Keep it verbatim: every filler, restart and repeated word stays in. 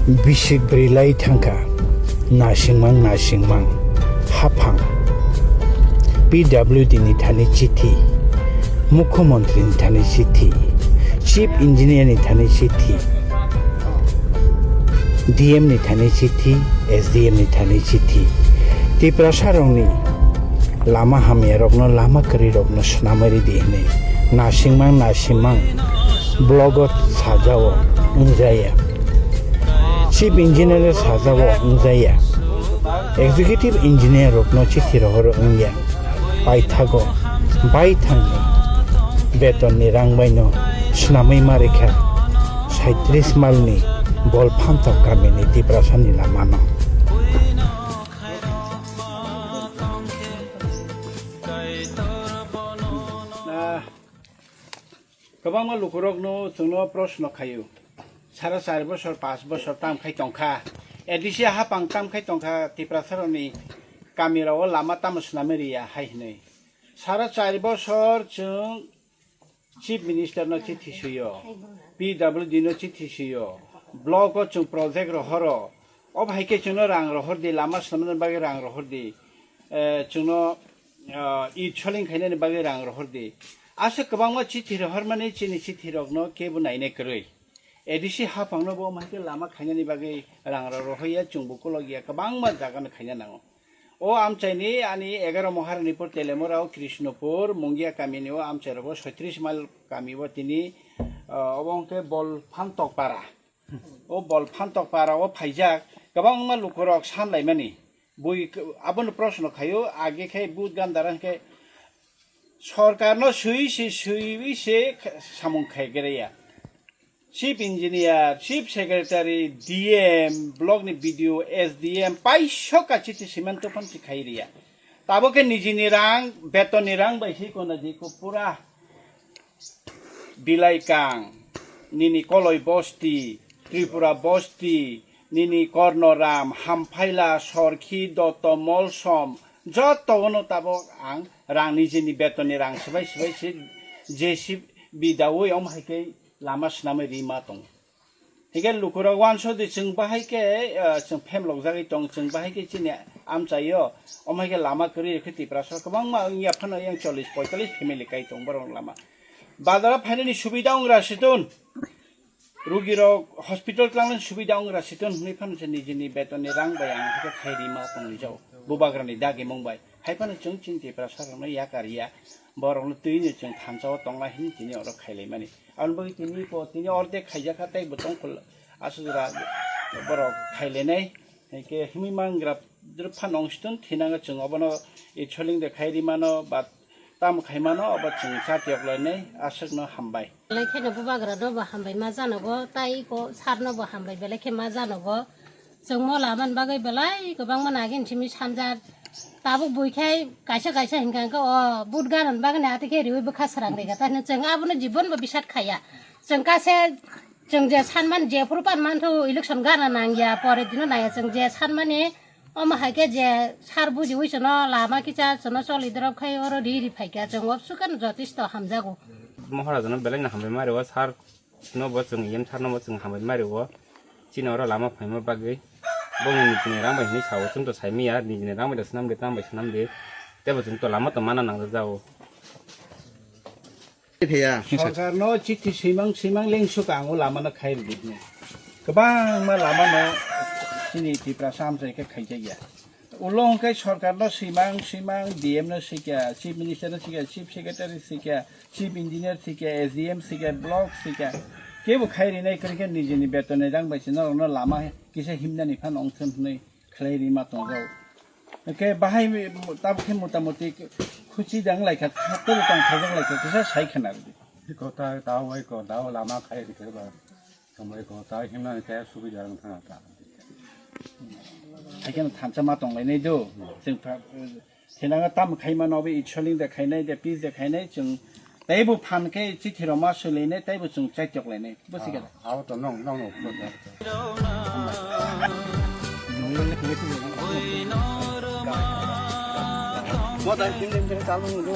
Bisik bwrwi lai thangkha, nasingmang nasingmang, haphang, P W D ni thani chithi, Mukhyamantri ni thani chithi, Chief Engineer ni thani chithi, D M ni thani chithi, S D M ni thani chithi, Tiprasarokni lama hamyarokno, lama kwrwirokno swnamwi ridi hwnwi nasingmang nasingmang blogo sajao wngjaya. Chief Engineer sajao wngjaya. Executive Engineer rokno chithi rohoro wngya. Paithago baithangni betonni rang baino swnamwi ma rikha saitris malni Bolphantok kamini Tiprasani lamano. Ah, kwbangma lukurokno chwngno proshno khaio, sara char bosor, panch bosor tam khai tongkha, A D C haphang tam khai tongkha, Tiprasarokni kamirao lama tamo swnamwi riya hai hwnwi. Sara char bosor chwng Chief Minister no chithi suyo, P W D no chithi suyo, block o chwng project rohoro, o bahai khe chwngno rang rohor di, lama swnamna bagwi rang rohor di, eh, chwngno, eh, it soling khainani bagwi rang rohor di. Aswk kwbangma chithi rohormani chini chithi rokno kebo nainai kwrwi. A D C haphangno bo omo hai khe lama khainani bagwi rang rok rohorya, chwngbo kolokya, kwbangma jagano khaina nango. O amchaini ani egaroh Maharanipur, Telemura, o Krishnopur, Mungia kamini o amchairogo soitris mile kami o tini, ah, obo hwnkhe Bolphantok para. O Bolphantok para o phaijak kwbangma lukurok sanlaimani. Bui k-, abono proshno khaio, age khe but gandara hwnkhe sorkarno swi se, swi se kh-, samung khai greya. Chief Engineer, Chief Secretary, D M, block ni B D O, S D M, paisok ka chithi swiman tophan si khai riya. Tabok khe nijini rang, betonni rang bai se kona di ko pura Bilaikang, nini Koloi Bosti, Tripura Bosti, nini Kornoram, Hamphaila, Sorkhi, Dotto, Molsom, joto ono tabok ang rang nijini betonni rang swbai swbai se J C B daui om hai khe lama swnamwi rima tongo. Hingke lukurok wansodi chwng bahai khe, ah, chwng phemlok jagwi tong, chwng bahai khe chini amchaio, omo hai khe lama kwrwi rw khe Tiprasa kwbangma wngya phano yang chollish poitallish family kai tong borok lama. Bazaro phainani subida wngra situn, rugirok hospital tlangnani subida wngra situn hwnwi phano se nijini betonni rang bai ang hai khe khai rima tongwi jao, bubagrani dagimung bai. Hai phano chwng chini Tiprasa rokno yakar ya, borokno twino chwng thansa o tongnai hwnwi tini oro khailaimani. Aboni bagwi tini po, tini ordek khaijakha, tei bo tongkhol aswk jora borok khailainai. Hingke himwi mangra drwpha nong siton thinango chwng obono itsoling de khai rimano ba tamo khaimano obo chwng chatiyoklainai aswkno hambai. Belai kheno bubagrano bo hambai ma janogo, tei iko sarno bo hambai belai khe ma janogo. Chwng mo laman bagwi belai kwbangma nagin simi sanjak. Tabuk bui khai kaisa kaisa hinkha hinkha o vote ganan bagwi atwi khe riwi bwkha srang rega. Tani chwng abono jibon bo bisat khaya. Chwng kase chwng je sanman je phuru pan manthu election gana nangya pore dino naya chwng je sanmani omo hai khe je sar bujiwi chwngno lama kisa chwngno choli drop khai oro ri ri phaikha chwng obsukhe jotisto hamjago. Maharajano belai no hambai ma rwo sar. No bo chwng E M sir no bo chwng hambai ma rwo. Chini oro lama phaima bagwi. Bo nini chini rang bai hinwi sao, chwng to sai manya, nini rang bai da swnam de, tamo bai swnam de. Tei bo chwng to lama to mana nang jao. Sorkar no chithi swimang swimang lengsuk ang o lama no khai rwdi hwnwi. Kwbangma lama no chini Tiprasa amchai khe khaijakya. Ulo hwnkhe sorkar no swimang swimang D M no swikha, Chief Minister no swikha, Chief Secretary swikha, Chief Engineer swikha, S D M swikha, Block swikha. Kebo khai rinai kwrwi khe nijini betonni rang bai se norokno lama kisa himnani phano wngthun hwnwi khlai rima tongjao. Hwnkhe bahai tabuk khe motamuti khuchi dang laikha, tei tong thajak laikha, kisa sai khna rwdi. Kota tao bai ko dao lama khai rikhe ba. Kamai ko ta himna khe subida wng thang ta. Hai kheno thansa ma tong lainai do. Chwng pha-, thinango tam khai mano obo itsoling de khainai de pis de khainai chwng tei bo phan khe chithi rok ma sui lainai tei bo chwng chaitok lainai. Bo sikhe da. Abo to nong, nong, nong. Mo ta tin din din chalu do.